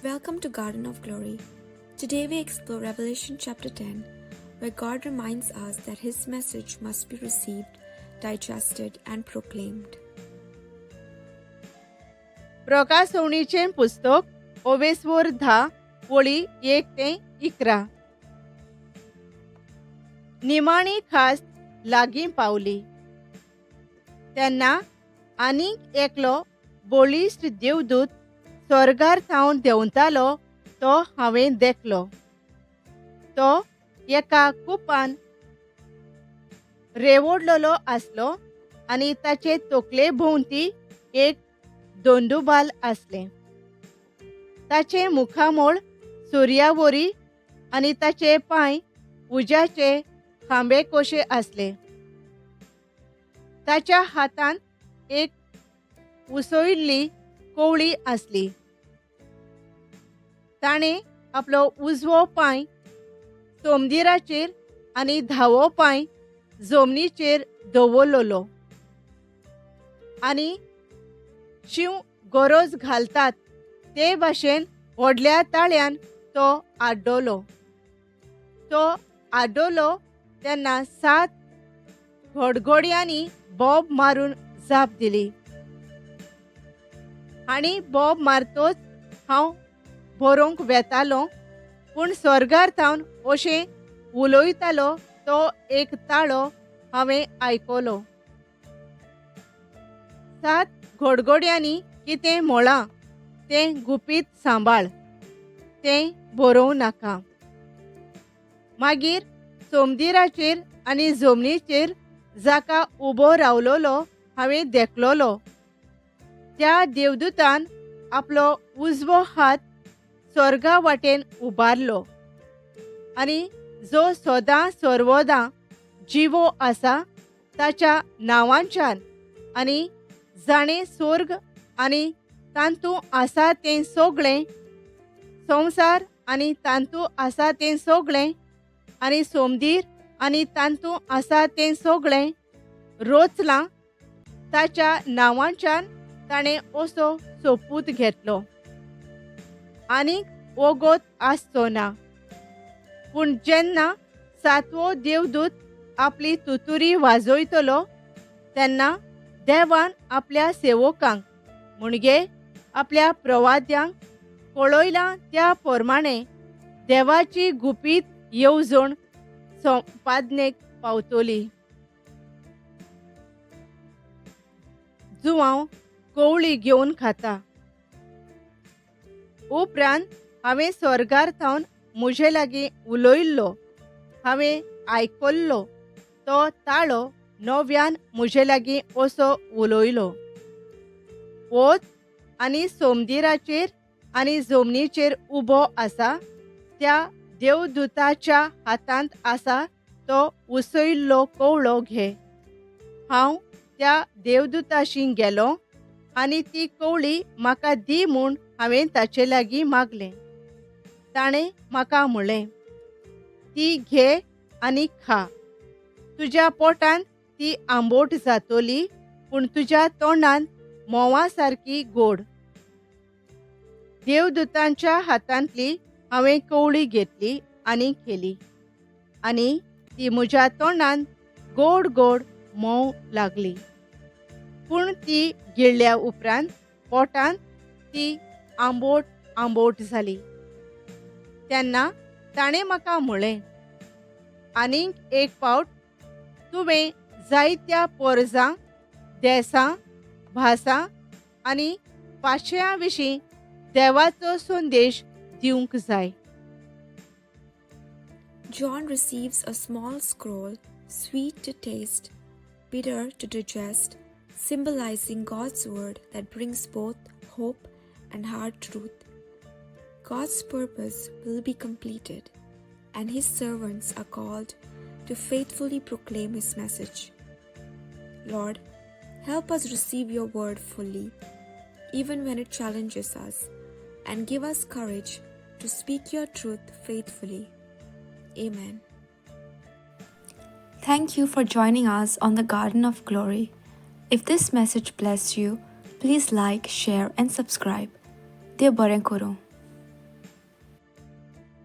Welcome to Garden of Glory. Today we explore Revelation chapter 10, where God reminds us that His message must be received, digested, and proclaimed. प्रकाशवणीचें पुस्तक ओवेस्वोर 10 ओळी 1 ते 11. निमाणी खास लागीं पावली तेन्ना आनीक एकलो बळिश्ट देवदूत स्वर्गार थावन देंवतालो तो हांवें देखलो. तो एका कुपान रेवडलेलो आसलो आनी ताचे तकले भोंवती एक दोंदुबाल आसलें. ताचें मुखामळ सुर्यावरी आनी ताचे पांय उज्याचे खांबे कशे आसले. ताच्या हातांत एक उसयिल्ली कोवळी आसली. ताणें आपलो उजवो पांय सोमदिराचेर आनी धावो पांय जमनीचेर दवरलेलो आनी शींव गरज घालतात ते भाशेन व्हडल्या ताळ्यान तो आड्डलो. तो आड्डलो तेन्ना 7 घडघड्यांनी बोब मारून जाप दिली. आनी बोब मारतोच हांव बरोवंक वेतालो, पूण स्वर्गार थावन अशें उलयतालो तो एक ताळो हांवें आयकलो. 7 घडघड्यांनी कितें म्हळां तें गुपीत सांबाळ, तें बरोवं नाका. मागीर सोमदिराचेर आनी जमनीचेर जाका उबो रावलोलो हांवें देखलोलो त्या देवदूतान आपलो उजवो हात स्वर्गा वाटेन उबारलो आनी जो सदां सर्वदां जिवो आसा ताच्या नांवांच्यान आनी जाणें स्वर्ग आनी तांतू आसा तें सगळें, संवसार आनी तांतू आसा तें सगळें, आनी सोमदीर आनी तांतू आसा तें सगळें रोचलां ताच्या नांवांच्यान ताणें असो सोपूत घेतलो. आनीक वोगोत आसचो ना. पूण जेन्ना 7वो देवदूत आपली तुतुरी वाजयतलो तेन्ना देवान आपल्या सेवकांक म्हणजे आपल्या प्रवाद्यांक कळयलां त्या प्रमाणे देवाची गुपीत येवजण संपादनेक पावतली. जुवांव कोवळी घेवन खाता. उपरांत हांवें स्वर्गार थावन म्हजे लागीं उलयल्लो हांवें आयकल्लो तो ताळो नव्यान म्हजे लागीं असो उलयलो, वच आनी सोमदिराचेर आनी जमनीचेर उबो आसा त्या देवदूताच्या हातांत आसा तो उसयिल्लो कोवळो घे. हांव त्या देवदूताशी गेलो आनी ती कोवळी म्हाका दी म्हूण हांवें ताचे लागीं मागलें. ताणें म्हाका म्हणलें, ती घे आनी खा, तुज्या पोटांत ती आंबोट जातली, पूण तुज्या तोंडांत म्होंवा सारकी गोड. देवदूतांच्या हातांतली हांवें कोवळी घेतली आनी केली आनी ती म्हज्या तोंडांत गोड गोड म्होंव लागली. पूण ती गिळ्ळ्या उपरांत पोटांत ती आंबोट आंबोट जाली. तेन्ना ताणें म्हाका म्हणलें, आनीक एक फावट तुवें जायत्या पोरजां, देसां, भासां आनी पाशयां विशीं देवाचो संदेश दिवंक जाय. John receives a small scroll, sweet to taste, bitter to digest, symbolizing God's word that brings both hope and hard truth. God's purpose will be completed, and His servants are called to faithfully proclaim His message. Lord, help us receive your word fully, even when it challenges us, and give us courage to speak your truth faithfully. Amen. Thank you for joining us on the Garden of Glory. If this message blessed you, please like, share, and subscribe. Dev बरें करूं.